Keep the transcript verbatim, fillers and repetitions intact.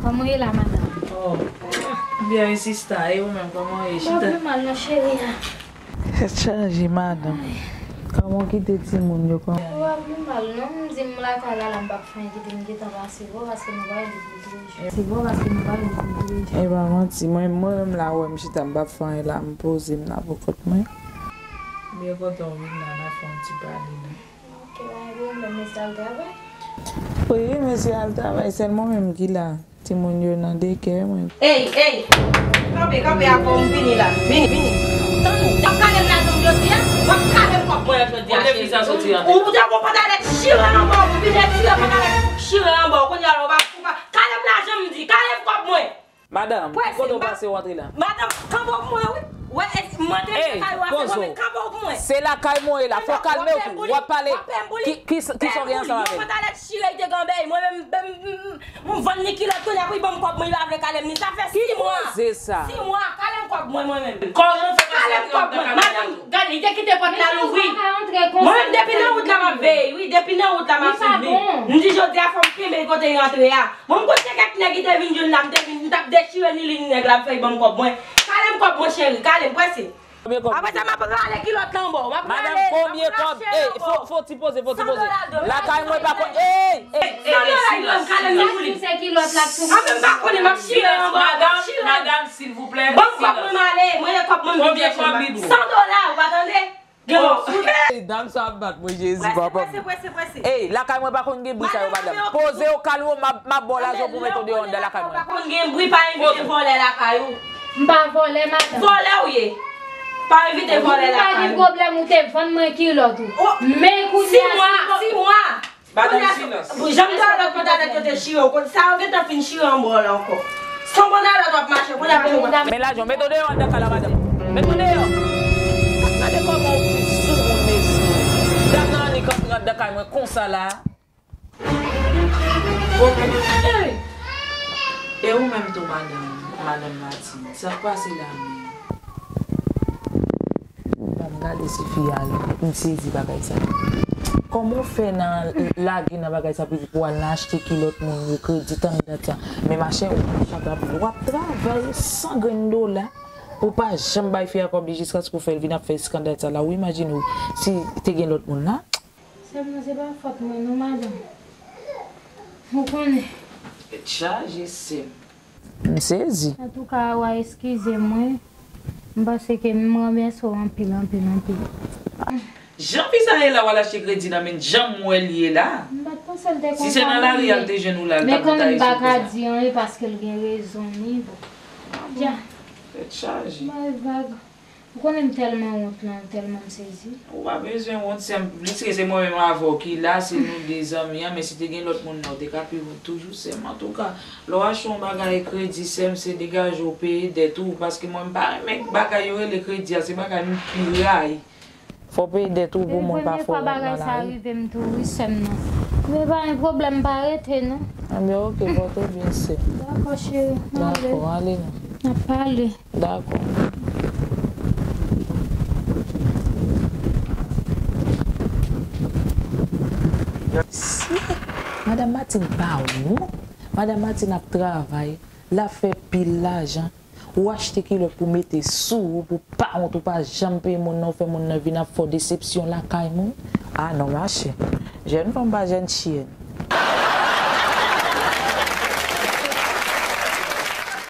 Kòman w ye la, madanm? Oh, byen wi sista, e ou menm, kòman w ye? M pa chita pi mal non, cheri a. Tèt chaje, madanm. Kòman w kite timoun yo, kòman? M pa pi mal non, m di m lakay la, la m p ap fè anyen, kite m gentan pase bò, paske nou pa rele pou tou jou. Se bò, paske nou pa rele pou tou jou. E pa manti, mwen, mwen menm la, w wè m chita, m p ap fè anyen la, m poze m la pou kont mwen. Byen kontan w vin la, n a fè yon ti pale la. Ok, pa gen pwoblèm, mesye al travay? Wi, mesye al travay, sèl mwen menm ki la. Timoun yo nan dekè mwen. Ey, ey! Kanpe, kanpe avè w, m vini la. Vini, vini. Tann ou, w ap kale m lajan m jodi a? W ap kale m kòb mwen an jodi a, cheri. Kote fi sa soti an? Ou te gon pantalèt chire anba w, ou vin retire pantalèt chire anba w. Kounye a la, w pa, w pa, kale m lajan m di, kale m kòb mwen. Madanm, ki kote w pase w antre la? Madanm, kanpe pou mwen, wi. Wè, e, m antre lakay ou a, se mwen menm, kanpe pou mwen. Se lakay mwen w ye la, fò w kalme w tou. W ap pale. Ki, ki, ki sa w gen ansanm avè l? Yon pantalèt chire, li te gen anba l. Mwen menm, m, m, m, m vann li kilòt, kounye a pou li ban m kòb mwen, li pa vle kale m li. Sa fè sis mwa. Ki koze sa? Sis mwa, kale m kòb mwen, mwen menm. Kòman w fè pase antre anndan kay la? Madanm, gade, li te kite pòt la louvri. Mwen menm, depi nan wout la, m ap veye, wi, depi nan wout la, m ap swiv li. M di jodi a, fò m kenbe l kote l rantre a. Bon, m konn se kèk nèg ki te vin jwenn la, m te vin, m t ap dechire ni li ni nèg la, m fè l ban m kòb mwen. Kale m kòb mwen, cheri, kale m, prese. Konbyen kòb? Apre sa, m ap rale kilòt la anba w, m ap rale, m ap rache l anba w. Madanm, konbyen kòb? Ey, fò, fò ti poze, fò ti poze. San dola l dwe m. Lakay mwen pa konn, ey, ey. San dola l dwe m, kale m di pou li. Sa se kilòt la k sou. Anben, m pa konnen, m ap chire anba w, m ap chire. Madanm, madanm, silvouplè, silans. Ban m kòb mwen, m ale, mwen gen kòb mwen, m vin chèche m. Konbyen kòb li dwe? San dola, ou pa tande? Gen yon sou. Ey, dam sa ap bat mwen, Jezi, papa m. Prese, prese, prese, prese. Ey, lakay mwen pa konn gen bri sa yo, madanm. Poze w, kalme w, m ap, m ap ba w lajan pou mete w deyò anndan lakay mwen. Pa konn gen bri, pa envite vòlè lakay ou. M pa vòlè, madanm. Vòlè w ye. Pa envite vòlè lakay ou. M pa gen pwoblèm, ou te vann mwen kilòt ou. Men kounye a, sis mwa, sis mwa. Madanm, silans. Jan m te wè lòt pantalèt yo te chire, ou konn sa yo gentan fin chire anba w la ankò. San pantalèt w ap mache, kounye a pou nou. Men lajan, mete w deyò anndan kay la, madanm. Mete w deyò. Gade kòman w pi soumoun, mesye. Dam nan annik antre anndan kay mwen konsa la. Ey! E ou menm tou, madanm, madanm Martine, sa k pase la menm? Ban m gade si fi a, m sezi bagay sa. Kòman w fè nan lage nan bagay sa pou, pou al nan achte kilòt moun yo, kredi, tann dat sa? Men machè, ou mechan anpil. W ap travay san grenn dola, ou pa janm bay fi a kòb li jiskaske w fè l vin ap fè eskandal sa la. Ou imajine w si te gen lòt moun la? Sèlman se pa fòt mwen non, madanm. Ou konnen. Tèt chaje, sè m. M sezi. Antouka, w a eskize mwen. M panse ke m ranmèsye w anpil, anpil, anpil. Jan fi sa ye la, w al achte kredi nan men l, jan m wè l ye la. M pa t panse l te konsa. Si se nan lari a l te jwenn ou la, l t ap ta sou kont sa. Men kanmenm, m pa ka di anyen paske l gen rezon li. Bon. Dja. Tèt chaje. Bay vag. Ou konnen m tèlman wont lan, tèlman m sezi. Ou pa bezwen wont, sè m, pliske se mwen menm avè w ki la, se nou de zanmi an, men si te gen lòt moun nan, ou te ka pi wont toujou, sè m. Antouka, lè w achte yon bagay kredi, sè m, se degaje w peye dèt ou, paske mwen m pa renmen bagay yo rele kredi a, se bagay m pi rayi. Fò w peye dèt ou pou moun pa fè w wont nan lari. Se premye fwa bagay sa rive m tou, wi, sè m nan. Men pa gen pwoblèm, pa rete, non. Anben, oke, pòte w byen, sè m. Dakò, cheri, m ale. Dakò, ale non. N ap pale. Dakò. Si Madanm Martine pa wont, Madanm Martine ap travay, l ap fè pil lajan, ou achte kilòt pou mete sou ou, pou pa wont, ou pa janm peye moun nan, ou fè moun nan vin ap fè w desepsyon lakay moun. A non, machè. Jèn fanm pa jèn chyèn.